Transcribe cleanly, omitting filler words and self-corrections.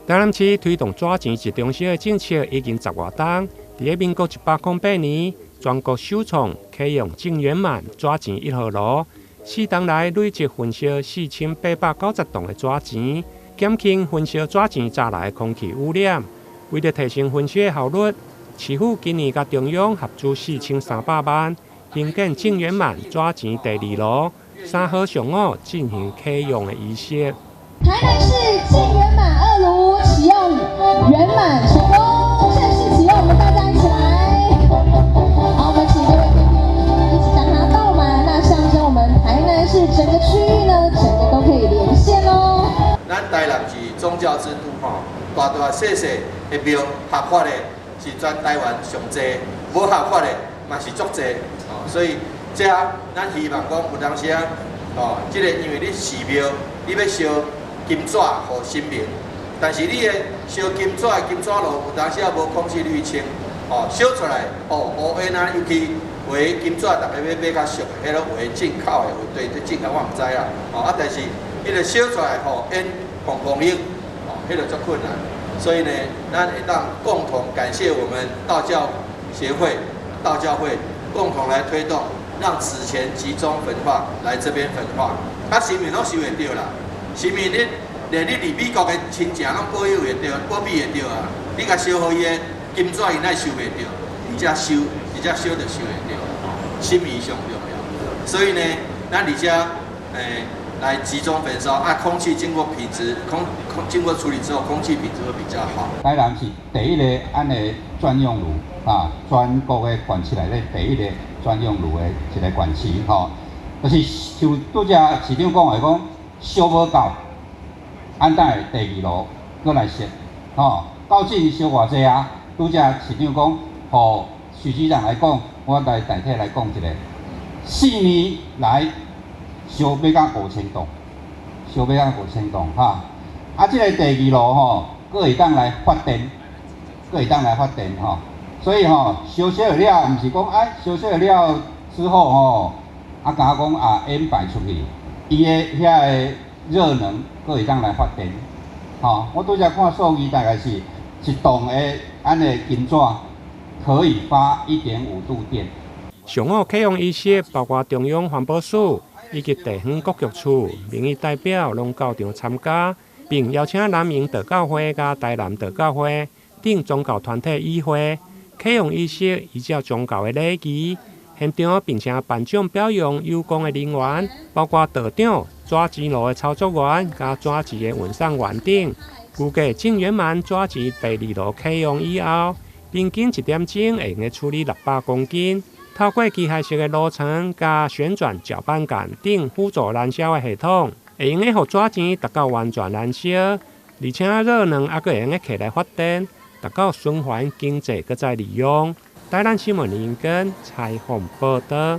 台南市推動紙錢集中燒的政策已經十外冬，佇咧民國108年，全國首創啟用淨圓滿紙錢一號爐，4冬來累積焚燒4890棟的紙錢，減輕焚燒紙錢帶來的空氣污染。為著提升焚燒的效率，市府今年佮中央合資4300萬，興建淨圓滿紙錢第二爐，3號上午進行啟用的儀式。台南市淨圓滿二爐啟用圓滿成功，正式啟用，我們大家一起來。好，我們請各位貴賓一起將它倒滿，那象徵我們台南市整個區域呢，整個都可以連線哦。咱台南是宗教之都吼，大大細細的廟合法的是全台灣上濟，無合法的嘛是足濟哦，所以這咱希望講有當時啊，哦，這個因為你寺廟你欲燒金紙予神明，但是你的燒金紙的金紙爐有當時也無空氣濾清，哦，燒出來哦烏煙啊，尤其有的金紙逐家欲買較俗的，彼個有的進口的，有對對進口我毋知啦，哦啊，但是彼個燒出來吼煙紅紅煙，哦，彼個足困難，所以呢，咱會當共同感謝我們道教協會、道教會共同來推動，讓紙錢集中焚化來這邊焚化，啊，神明攏收會著啦。神明你連你佇美國的親情攏保佑會著，保庇會著啊！你共燒予伊的金紙，伊哪會收袂著？佇遮燒，佇遮燒就收會著，心意上重要。所以呢，咱佇遮來集中焚燒，啊，空氣經過品質，空空經過處理之後，空氣品質會比較好。台南是第一個按呢專用爐啊，全國的縣市內底第一個專用爐的一個縣市吼，就是像拄才市長講的講，燒無夠，按等下第二爐閣來設，吼，究竟燒偌濟啊？拄才市長講，予許局長來講，我來代替來講一下。4年來燒欲到5000棟，燒欲到五千棟哈。啊，這个第二爐吼，閣會當來發電，閣會當來發電吼。所以吼，燒燒了，毋是講哎，燒燒了之後吼，啊，敢若講啊煙排出去，伊的遐个熱能閣會當來發電，吼。我拄才看數據，大概是一棟的按呢金紙可以發1.5度電。上午啟用儀式，包括中央環保署以及地方各局處民意代表攏到場參加，並邀請南瀛道教會佮台南道教會等宗教團體與會。啟用儀式依照宗教的禮儀，現場並且頒獎表揚有功的人員，包括道長、紙錢爐的操作員佮紙錢的運送員等。預計淨圓滿紙錢第二爐啟用以後，平均一點鐘會用得處理600公斤。透過機械式的爐床佮旋轉攪拌桿等輔助燃燒的系統，會用得予紙錢達到完全燃燒，而且熱能猶閣會用得摕來發電，達到循環經濟閣再利用。台南新聞林根採訪報導。